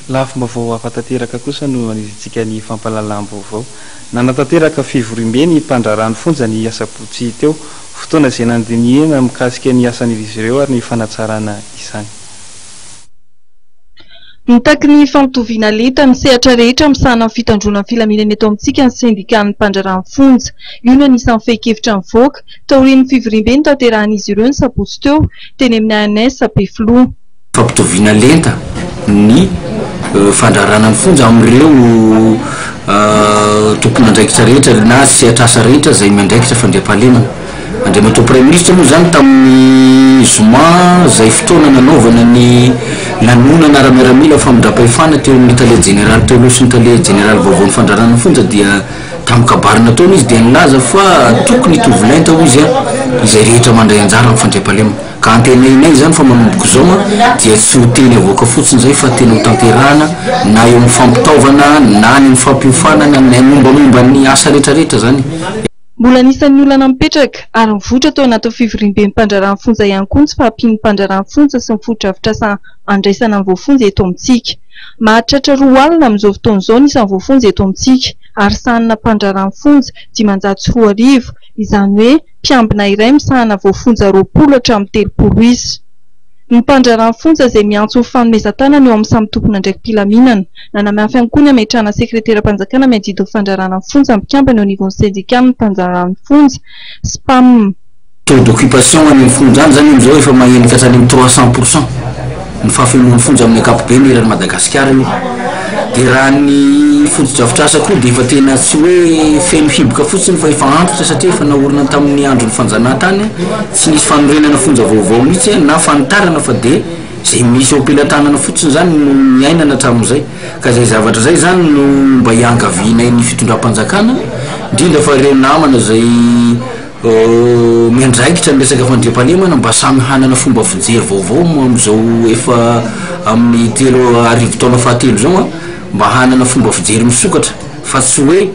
Lafim-baovao hafa tanteraka kosa no anizintsika ny fampahalalam-baovao. Nanatanteraka fivoriambe ny mpandraharaha ny fonja ny asabotsy teo, fotoana izay nandinihina mikasika ny asan'izy ireo ary ny fanatsarana izany. Mitaky ny fampitoviana lenta ny sehatra rehetra misahana ny fitandroana ny filaminana eto amintsika ny sendikan'ny mpandraharaha ny fonja. Io no anisan'ny fehin-kevitra nivoaka, taorian'ny fivoriambe notanterahin'izy ireo ny sabotsy teo, teny amin'ny ANS Ampefiloha. Fampitoviana lenta ny fandrarana ny fonja amin'ireo tompon'andraikitra rehetra na sehatr'asa rehetra izay miandraikitra fandriampahalemana. Andriamatoa Praiminisitra moa izany tamin'ny zoma izay fotoana nanaovana ny lanonana ara-miaramila famindram-pahefana teo amin'ny tale jeneraly teo aloha sy ny tale jeneraly vaovaon'ny fandrarana ny fonja dia tamin'ny kabary nataony izy dia nilaza fa tokony hitovy lenta hoy izy izay rehetra mandray anjara amin'ny fandriampahalemana. Ka antenainay izany fa manomboka izao dia tsy ho teny avoaka fotsiny izay fa tena ho tanterahana na eo amin'ny fampitaovana na any amin'ny fampiofanana na mombamomba ny asa rehetrarehetra izany. Mbola anisan'ny olana mipetraka ary mivoitra tao anatin'ny fivoriamben'ny mpandraharaha ny fonja ihany koa ny tsy fahampian'ny mpandraharaha ny fonja sy ny fotodrafitrasa andraisana ny voafonja eto amintsika. Mahatratra 20 amin'izao fotoana izao ny isan'ny voafonja eto amintsika ary sahanina mpandraharaha ny fonja 2500, izany hoe mpiambina iray misahana voafonja 20 hatramin'ny 30 isa. Ny mpandraharaha ny fonja izay miantso ny fanomezan-tanana eo amin'ny samy tompon'andraiki-pilaminana. Nanamafy ihany koa ny hametrahana sekreteram-panjakana miadidy ny fandraharahana ny fonja ny mpikambana eo anivon'ny sendikan'ny mpandraharaha ny fonja, Spam. Taux d'occupation any amin'ny fonja any izany amin'izao efa mahenika hatrany amin'ny 300% ny fahafenoan'ny fonja amin'ny ankapobeny eran'i Madagasikara aloha. Dia raha ny fotodrafitrasa koa dia efa tena tsy hoe feno hiboka fotsiny fa efa antitra satria efa naorina tamin'ny andron'ny fanjanahantany, tsy nisy fanorenana fonja vaovao mihitsy na fanitarana fa dia izay misy eo am-pelatanana fotsiny izany no niainana hatramin'izay. Ka izay zavatra izay izany no mba iangavianay ny fitondram-panjakana, indrindra fa ireo namana izay Miandraikitra ny resaka fandriampahalemana mba samy hanana fomba fijery vaovao moa amin'izao efa amin'ny 3000 taona fahatelo izao an, mba hanana fomba fijery misokatra fa tsy hoe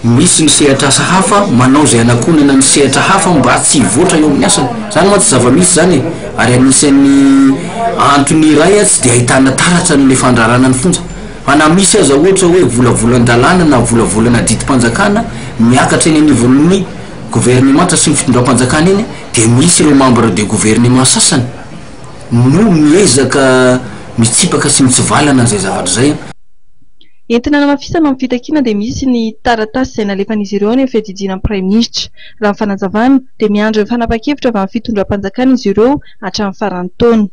misy ny sehatr'asa hafa manao izay hanakonana ny sehatra hafa mba tsy hivoatra eo amin'ny asany. Izany mantsy zava-misy izany e, ary anisan'ny antony iray tsy dia ahitana taratra an'ilay fandrarana ny fonja. Fa na misy aza ohatra hoe volavolan-dalàna na volavolana didim-panjakana miakatra eny anivon'ny governemanta sy ny fitondram-panjakana eny dia misy ireo membre de gouvernement sasany no miezaka mitsipaka sy mitsivalana an'izay zavatra izay. Entina hanamafisana ny fitakiana dia misy ny taratasy izay nalefan'izy ireo any amin'ny fiadidiana ny Praiminisitra. Raha ny fanazavana dia miandry ny fanapahan-kevitra avy amin'ny fitondram-panjakana izy ireo hatramin'ny faran'ny taona.